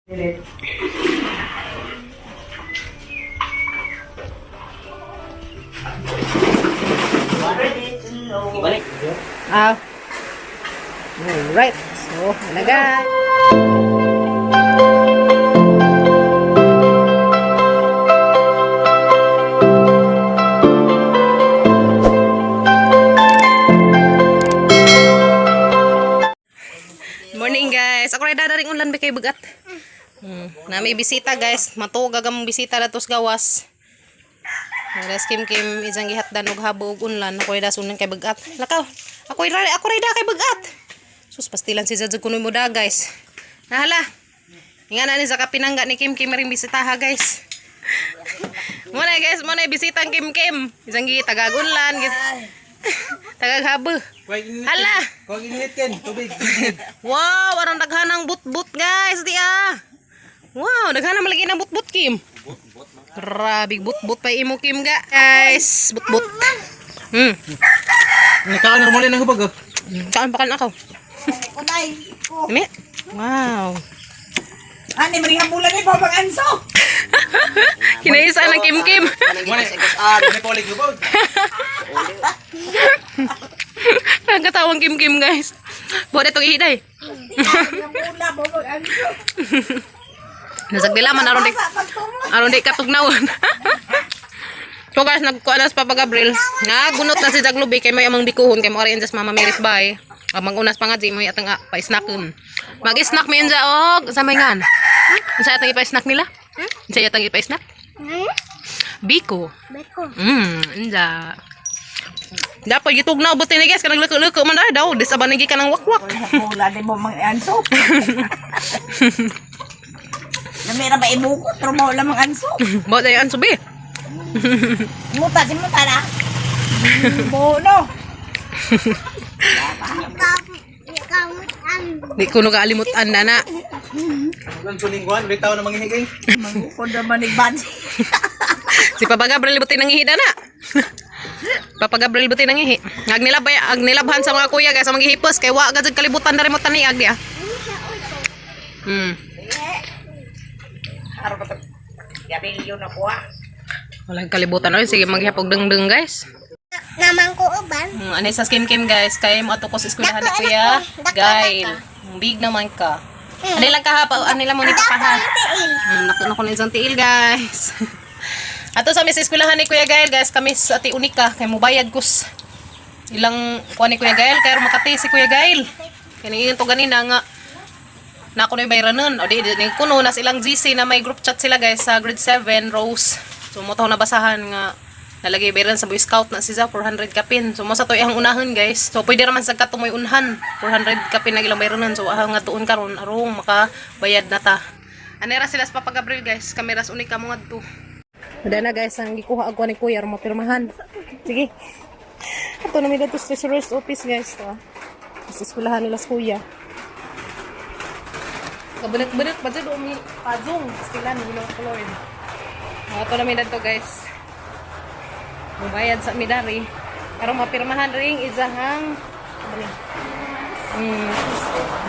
Ibalik. Ah. Alright. So, alaga. Morning, guys. Ako rin dadaring ulan ba kay bagat. Nami bisita, guys. Matuog ang bisita datos gawas. Wala kim kim isang gihatdan og habo og unlan. Ako rin dasunan kay bagat. Lakaw. Ako rin da kay bagat. Sus, pastilan si Zadzag kunoy mo da, guys. Nahala. Nga na ni sa kapinangga ni Kim Kim ring bisitaha, guys. Muna, guys, muna bisita ang Kim Kim. Isang gi tagag unlan, tagag habo. Hala. Kuwag init ken, tubig. Wow, arang daghan ang but-but, guys, di ah. Wow, daghan ang malagi ng but-but, Kim. Grabe, but-but pa imo, Kim, ga. Guys, but-but. Nakaano mo ng hubag oh. Kaan pa kan ako. Kunay ko. Dami. Wow. Ani maring bulan ni Babang Anso. Kinaisa ng Kim Kim. Muna, ah, paulig hubag. Ang katawang Kim Kim, guys. Buhat itong ihiday. Maring bula Babang Anso. Nasagdila man aron di Sa pagtungo. aron di katugnawon. So guys, nagkuha na sa Papa Gabriel. Nagunot na si Jaglubi kay may amang bikuhon kay mo ari sa Mama Mary's bay. Amang unas pa nga di mo atang pa-snackon. Mag-snack mi inja og sa may ngan. Unsa atang ipa-snack nila? Unsa atang ipa-snack? Biko. Beko. Inja. Dapat gitugnaw buti ni guys kanang luko-luko man daw disabanigi ka ng wakwak. Bula ni Babang Anso. Lamira ba ibukot pero mo lamang anso. Mo tayo ang subi. Muta si muta na. Bono. Kamutan. Di ko no kaalimutan na na. Lan sulingguan, bitaw na manghihiging. Mangukod naman ni Bad. Si Papa Gabriel buti nang ihi na. Papa Gabriel buti nang ihi. Ag nilabay, ag nilabhan sa mga kuya guys, sa mga hipos kay wa gajud kalibutan na remote ni ag diya. Araw ka to. Gabi yun ako ah. Walang kalibutan oy, sige maghihapog dengdeng, guys. Naman ko uban. Ano sa skim kim, guys, kay mo ato ko sa eskwelahan ni Dako, Kuya dako, dako, Gail. Big naman ka. Ano lang kahapa, ano lang mo ni papaha. Tiil. Naku na ko na isang tiil, guys. Ato sa mis eskwelahan ni Kuya Gail, guys, kami sa Ati Unika kay mubayad kus ilang kuha ni Kuya Gail kay Makati si Kuya Gail. Kani to ganina nga na ako na bayranon. O di, di di kuno nas ilang GC na may group chat sila, guys, sa grade 7 Rose. So mo to nabasahan nga nalagay bayran sa Boy Scout na siya 400 kapin. So mo sa to iyang unahan, guys. So pwede raman sa katumoy unhan 400 kapin na ilang bayranon. So ahang nga tuon karon arong makabayad na ta. Anera sila sa Papa Gabriel, guys. Kameras unika mo ngadto. Wala na, guys, ang gikuha ako ni Kuya aron mapirmahan. Sige. Ato na mi dito sa treasurer's office, guys. To. Sa eskwelahan nila sa Kuya. Kabalit-balit pa dyan, umi pajong. Stilan, ginoo ko Lord. Ato na mi dito, guys. Mubayad sa midari. Aron mapirmahan ring isahang ano ni?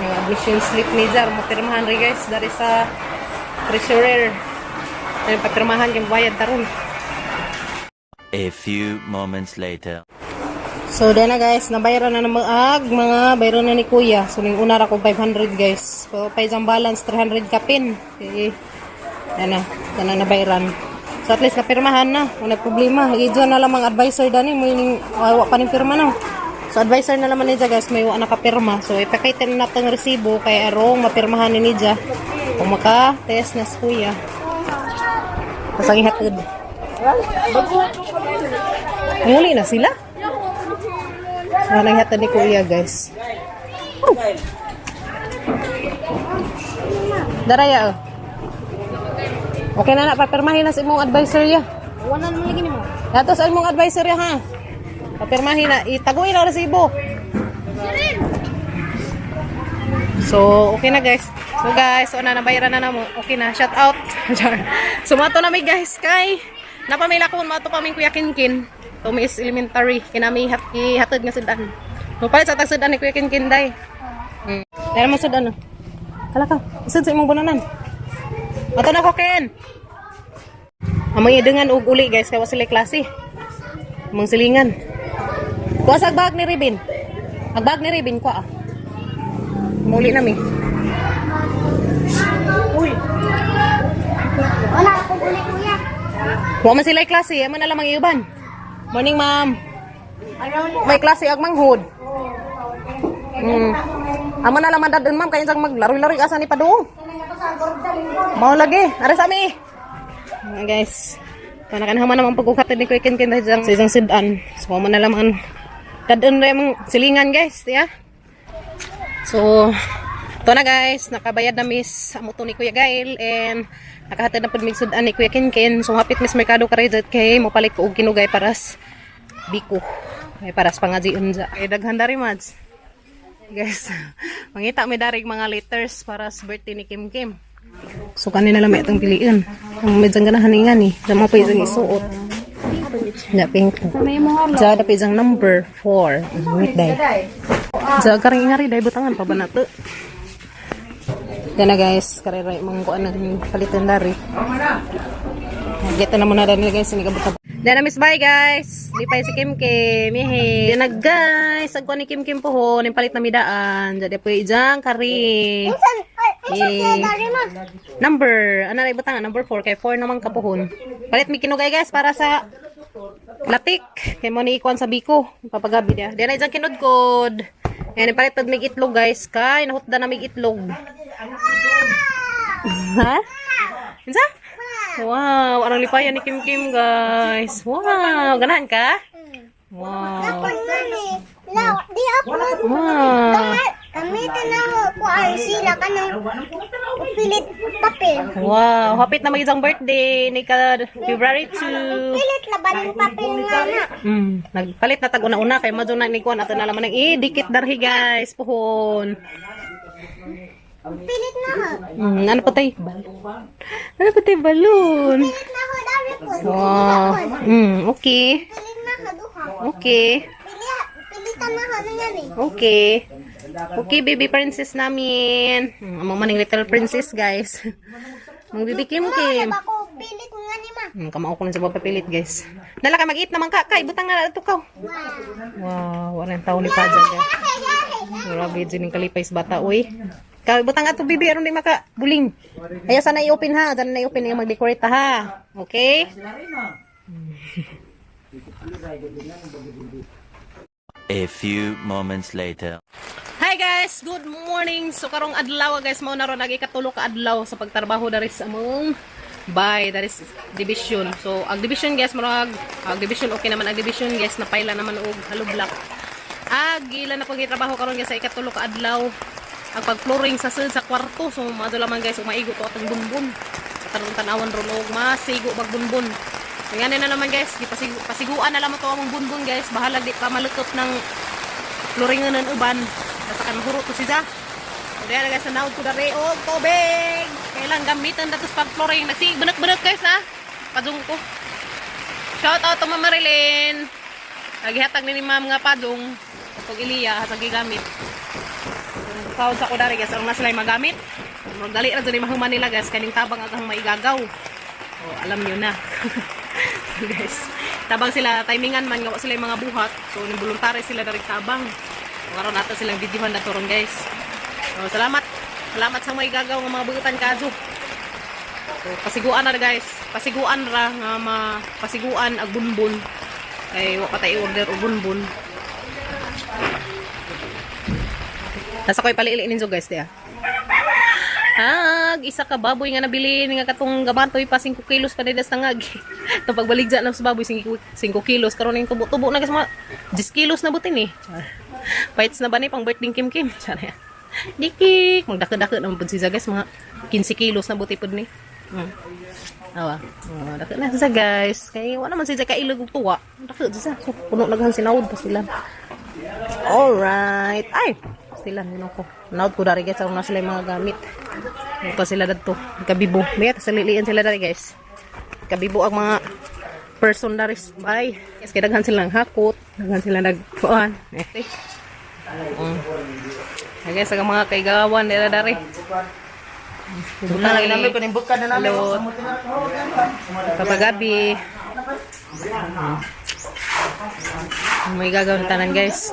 Yung admission slip ni Jar, mapirmahan rin, guys, dari sa treasurer. Ay, papirmahan yung bayad taron. A few moments later. So, dahil na, guys, nabayaran na ng mga, ag, mga bayaran na ni Kuya. So, ning una ra ko 500, guys. So, pa isang balance, 300 kapin. Okay. Yan na, yan na nabayaran. So, at least napirmahan na. Wala problema. Ijo na lamang advisor dani mo yung wa pa ning pirma na. So, advisor na naman niya, guys, may wa nakapirma. So, ipakita na natin ang resibo kay arong mapirmahan ni niya. Kung maka-test na si Kuya. Tapos ang ihatid. Muli na sila. So, nangyata ni Kuya, guys. Oh. Daraya, oh. Okay na na, papirmahin na sa imong advisor ya. Wanan mo lagi nimo. Dato sa imong advisor ya, ha. Papirmahin na, itaguin na resibo. So, okay na, guys. So guys, so na nabayaran na namo. Okay na, shout out. Char. So mato na mi, guys, kay napamila ko mato pa mi Kuya Kinkin. Tumis Elementary kinami hat hatod nga sudan. Mo palit sa tag sudan ni Kuya Kinkin day. Dahil mo sudan. Kala ka. Isod sa imong bunanan. Ato na ko, Ken. Ang mga idengan og uli, guys, kay wa sila klase. Among silingan. Kuha sa bag ni Ribin. Ang bag ni Ribin, kuha ah. Muli na mi. Wala akong uli, kuya. Wa man sila klase, amo na lamang iuban. Morning, ma'am. May klase ag manghod. Amo na lamang dadun, ma'am, kay insang maglaro-laro asa ni padung. Mao lagi, ara sa mi. Mga guys, kana kanha man naman pagkukat ni Kuya Ken Ken dahil sa isang sidan. So amo na lamang dadun ra imong silingan, guys, ya. So, ito na guys, nakabayad na miss amo to ni Kuya Gail and nakahatid na pud mig sudan ni Kuya Ken. So hapit miss merkado karay jud kay mopalit ko og kinugay paras biko. Ay paras pangajion ja. Kay daghan dari mads. Guys, mangita mi darig mga letters para sa birthday ni Kim Kim. So kanina lang may itong piliin. Ang medyo ganahan nga ni. Diyan mo pa isang isuot. Ya, pink. Diyan dapat isang number 4. Wait, day. Diyan karing ingari day butangan pa ba na to? Diyan na guys, kariray mong kuan ng palitan dari. Get na muna dali guys, ini kabut. Diyan na miss bye guys. Lipay si Kim Kim. Yehe. Diyan na guys, agkuan ni Kim Kim pohon, yung palit na midaan. Diyan po ijang kari. Insan, ay, insan siya Eh. dari ma. Number, ano na ibutang number 4 kay 4 naman kapuhon. Palit mi kinugay guys para sa latik. Kay mo ni ikuan sa biko, papagabi dia. Diyan na ijang kinudkod. Ayan, palit pag mig itlog guys kay nahutda na mig itlog. Ha? Insa? Wow, anong lipayan ni Kim Kim guys. Wow, ganahan ka? Wow. Ako nga ni. La, di ako. Wow. Gamitin na ko ang sila ka ng pilit papel. Wow, hapit na mag isang birthday ni ka February 2. Pilit laban ng papel nga na. Nagpalit na tag una-una kay madyo na ni kuan ato na laman ng idikit darhi guys puhon. Pilit na ho. Ano pa tay? Balon. Ano pa tay balon? Pilit na ho dari po. Wow. Okay. Pilit na ho duha. Okay. Pilitan na ho na yan eh. Okay. Okay, baby princess namin. Amo man ning little princess guys. Mong baby Kim Kim. Wala ba ko pilit nga ni ma? Kamao ko lang sa papilit guys. Dala ka mag-eat naman ka kay butang na ato ka. Wow, wala tao ni Padja guys. Grabe dyan yung kalipay sa bata, uy. Kaya butang ato, bibi, aron di maka buling. Ayaw sana i-open ha, sana i-open yung mag-decorate ha. Okay? A few moments later. Hi guys, good morning. So karong adlaw guys, mao na ron agi katulo ka adlaw sa pagtrabaho dari sa among bay dari sa division. So ang division guys, murag ang division okay naman ang division guys, napaila naman og hollow block. Ag ila na pag trabaho karon guys sa ikatulo ka adlaw ang pag-flooring sa sulod sa kwarto. So madto man guys, umaigo to atong bunbun. Katarong tan-awan ron og masigo bag bunbun. So yan na naman guys, gipasigu pasiguan na lamang to among bunbun guys. Bahalag di pa malukop ng floringan ng uban. Basta kay mahurot to siya. So diyan na guys, nanaog ko dari og tubig. Kailang gamitan datos pag flooring. Nagsig bunok-bunok guys ha. Padung ko. Shout out to Ma'am Marilyn. Nagihatag ni Ma'am nga padung. Pag Iliya, hatag gigamit. Proud sa ko dari guys, ang na sila magamit. Murag dali ra jud ni mahuman nila guys, kaning tabang agang maigagaw. Oh, alam niyo na. So, guys, tabang sila timingan man nga wa sila yung mga buhat. So ning voluntary sila dari tabang. So, karon nato silang videohan na ron guys. So, salamat. Salamat sa mga igagaw nga mga buutan kadyo. So, pasiguan na ra, guys. Pasiguan ra nga ma pasiguan ag bunbun. Kay wa pa tay order og bunbun. Nasa ko'y paliili ninyo guys diya. Ag, isa ka baboy nga nabili nga katong gabantoy pa 5 kilos pa nidas tangag. Itong pagbaligya lang sa baboy 5 kilos karon ning tubo-tubo na guys mga 10 kilos na butin eh. Fights na ba ni pang birthday Kim Kim? Chara. Dikik, magdako-dako naman pud siya guys mga 15 kilos na buti pud ni. Awa. Oh, dako na siya guys. Kay wa naman siya kailog og tuwa. Dako siya. So, puno naghan sinawod pa sila. Alright. Ay, sila nino ko. Naod ko dari guys, na sila yung mga gamit. Ano pa sila dadto? Kabibo. May sa lilian sila dari guys. Kabibo ang mga person dari. Ay, yes, kay daghan silang hakot, daghan sila nagkuan. Eh. Ay, guys, ang mga kaigawan nila dari. Butang Lagi namin panimbukan na namin. Hello. Papa Gabi. May gagawin tanan, guys.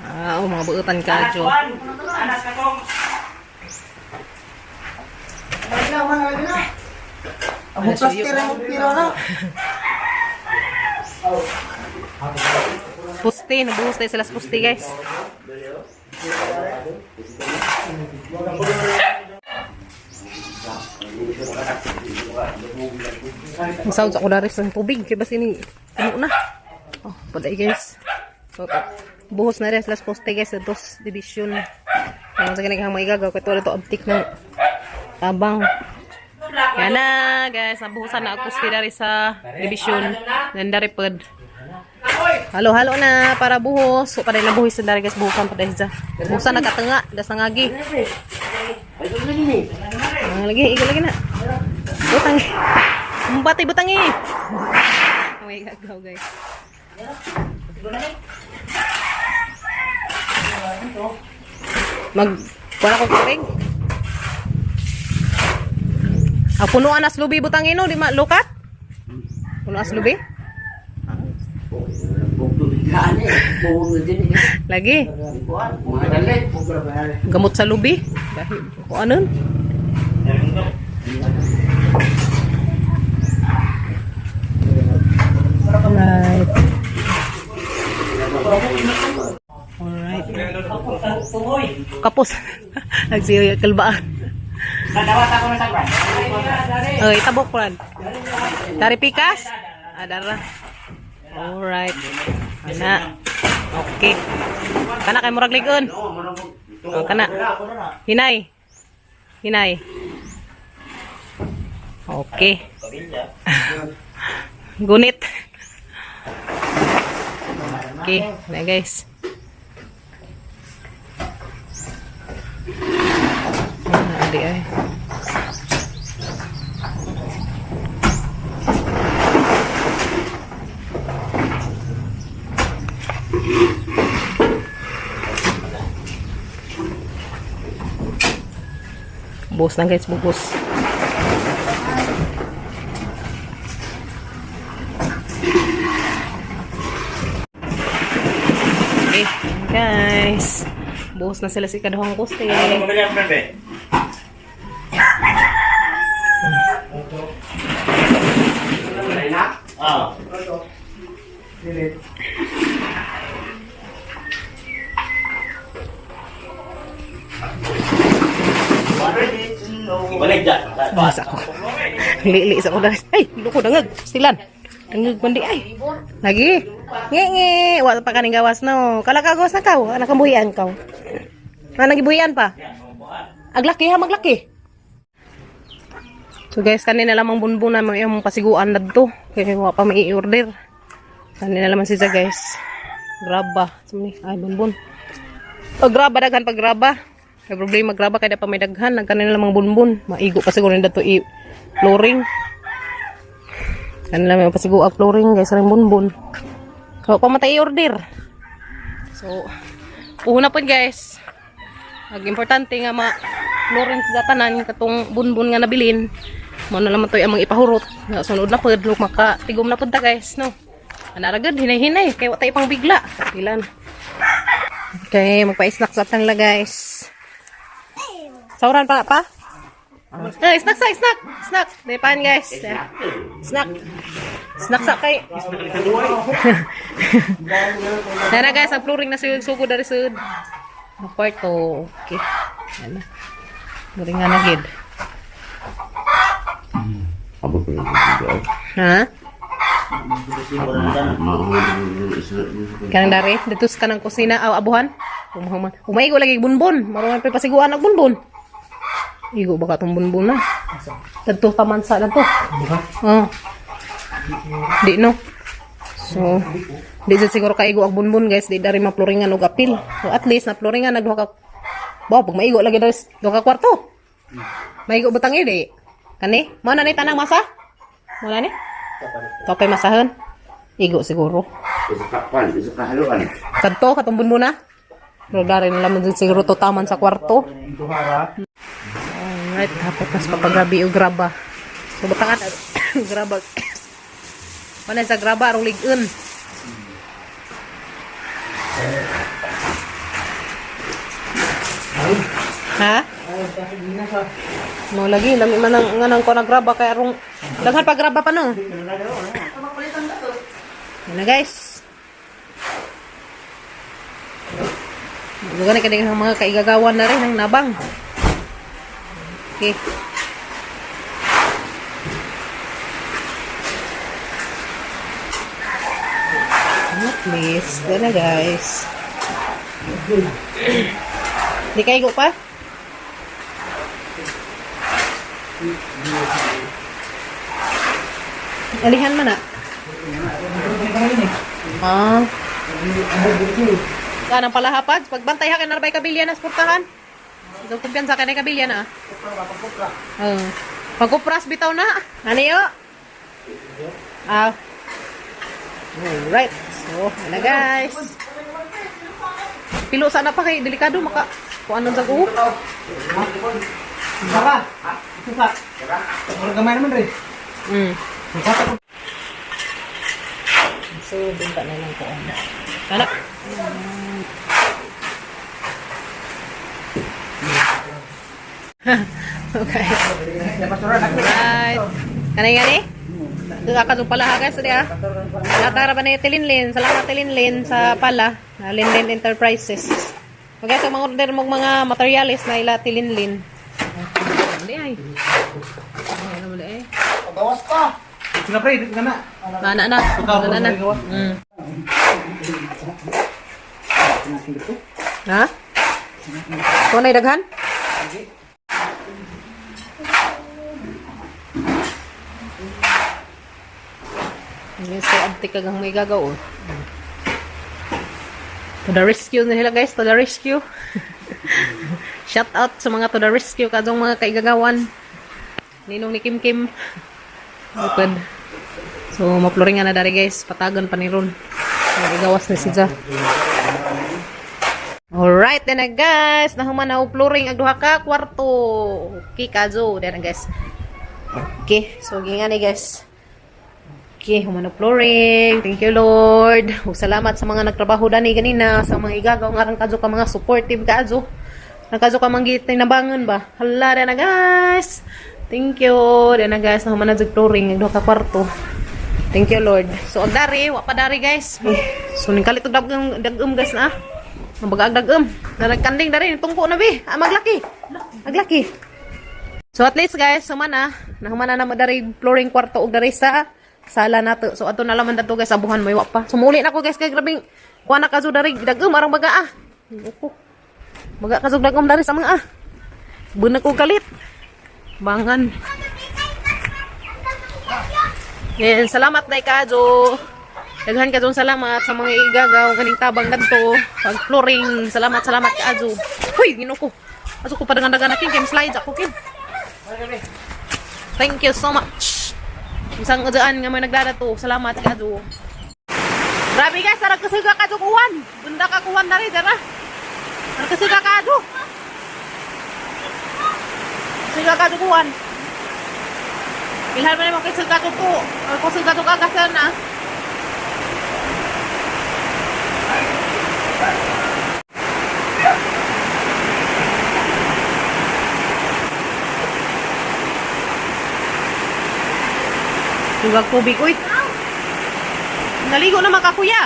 Ah, oh, mga buutan ka, Jo. Ang plaster ang pira na. Puste, nabuhos tayo sila sa puste, guys. Ang sound sa kularis ng tubig. Kaya ba sini, puno na. Oh, paday, guys. So, buhos na rin sila sa poste, guys, sa dos division. Kaya sa ganang may gagaw, kaya wala to abtik ng tabang. Yan na, guys. Nabuhusan na ang poste dari sa division. Nandari pod. Halo-halo na para buhos. So, para na buhos na dari guys, buhusan pa dahil sa. Buhusan na katanga, das nangagi. Ang lagi, ikaw lagi na. Butang. Mbatay butang eh. May gagaw guys. Mag wala kong tubig. Ah, punuan as lubi butang ino, di ma lukat? Punuan as lubi? Lagi. Gamot sa lubi. Dahil kung ano. Alright. Alright. Kapos. Nagsiyo kalbaan. Oy, tabok ran. Dari pikas? Adara. Alright. Ana. Okay. Kana kay murag ligon. Oh, kana. Hinay. Hinay. Okay. Gunit. Okay, na guys. Ano di ay. Buhos na guys, buhos. Okay, guys. Buhos na sila si Kaduhang Kuste. Buhos ako. Lili sa ko guys. Ay, loko dangag. Silan. Dangag kundi ay. Lagi. Ngi ngi. Wa pa kaning gawas no. Kalakagos na kaw. Anak ang buhian kaw. Ana gibuhian pa. Aglaki ha maglaki. So guys, kanina lamang bunbun na mga iyong pasiguan na to. Kaya wa pa may i-order. Kanina lamang siya guys. Graba. Sumni, ay bunbun. Pag graba daghan pag graba. May problema graba kaya pa may daghan. Nagkanina lamang bunbun. Maigo pa siguro nila to i flooring. Kanina may pasigo ang flooring guys ring bunbun. Kaya pa matay i-order. So, puhuna po guys. Ag importante nga ma flooring sa tanan katong bunbun nga nabilin. Mo na naman to'y among ipahurot. Nga sunod na pud maka tigom na pud ta guys no. Ana ra gud hinay-hinay kay wa tay pang bigla. Ilan. Okay, magpa-snack sa tanla guys. Sauran pa pa? Eh, snack sa snack. Snack. Depan guys. Snack. Snack sa kay. Nara guys, ang flooring na sugod sugod dari sud. Ang kwarto. Okay. Ano? Galing nga na gid. Ha? Kanang dari, dito sa kanang kusina, aw abuhan. Umahuman. Umaigo lagi bunbon. Marungan pa pasiguan ang bunbon. Igo baka tong bunbon na. Tadto taman sa dadto. Oh. Di no. So, di jud siguro kaigo ang bunbon guys, di dari maploringan og apil. So at least naploringan nagduha ka. Ba, pag maigo lagi dari duha ka kwarto. Maigo butang di. Kani? Mo na ni tanang masa? Mo na ni? Topay masahan. Igo siguro. Isa ka pan, isa ka haluan. Kadto katong bunbon na. Pero dari na lamang jud siguro to taman sa kwarto. Alright, hapot mas papagrabi o graba. So batangan graba. Wala sa graba arong lig-on. Ha? Mo lagi lami man ang nga nang ko nagraba kay arong daghan pa graba pa no. Yan na guys. Gani kani ang mga kaigagawan na rin ang nabang. Okay. At least, yan na guys. Di kayo pa? Alihan man na. Ah. Kanang palahapad, pagbantay ha kay narbay kabilya na sportahan. So kumpiyansa kay kabilya na. Oh. Pagkupras bitaw na. Ano yo? Ah. Alright. So, ano guys. Pilo sana pa kay delikado maka kung ano sa kuho. Baka. Ito sa. Murag gamay naman rin. So, binta na lang ko. Ano? Okay. Right. Kanay gani? Duha ka pala ha guys, di ah. Latara pa na Tilinlin. Salamat Tilinlin sa pala. Na Linlin Enterprises. Okay, so mga order mo mga materials na ila Tilinlin. Hindi ay. Ay, ano mo eh. Bawas pa. Ito na pre, dito na. Na na na. Na na na. Ha? Ito na daghan? Hindi so abti ka gang may gagaw. Oh. To the rescue na nila guys, to the rescue. Shout out sa mga to the rescue kadong mga kaigagawan. Ninong ni Kim Kim. Open. So maploring nga na dari guys, patagon pa ni Ron. Igawas ni siya. Alright, then na guys, nahuman na flooring ang duha ka kwarto. Okay, kazo, then na guys. Okay, so gingan ni guys. Okay, human na flooring. Thank you Lord. Ug salamat sa mga nagtrabaho dani ganina, sa mga igagaw nga aron kazo ka mga supportive kazo. Nagkazo ka manggit nabangon ba? Hala na guys. Thank you. Then na guys, nahuman na jud flooring ang duha ka kwarto. Thank you Lord. So ang dari, wa pa dari guys. Eh, so ning kalit og dagom dagom guys na. Ang baga dagom. Na nagkanding dari tungko na bi. Ah, maglaki. Maglaki. So at least guys, humana, nahumana na mo dari flooring kwarto og dari sa sala nato. So ato na laman dato guys, abuhan mo wa pa. So muli na ko guys kay grabing kuha na kazo dari dagom arang baga ah. Uko. Baga kazo dagom dari sa mga ah. Bunag ko kalit. Bangan. Yan, salamat dai kajo. Daghan ka salamat sa mga igagaw kaning tabang kadto pag flooring. Salamat, salamat kajo. Huy, ginoo ko. Aso ko pa dagan-dagan na kin kay slides ako kin. Thank you so much. Isang udaan nga may nagdadato. Salamat kajo. Grabe guys, sarag kasuga kajo kuwan. Bunda ka kuwan na rin, dara. Sarag kasuga kajo. Kasuga kajo kuwan. Ilhan mo naman kay suga ko po. Ako suga ko kagasan na. Tugag tubig, uy. Naligo naman ka, kuya.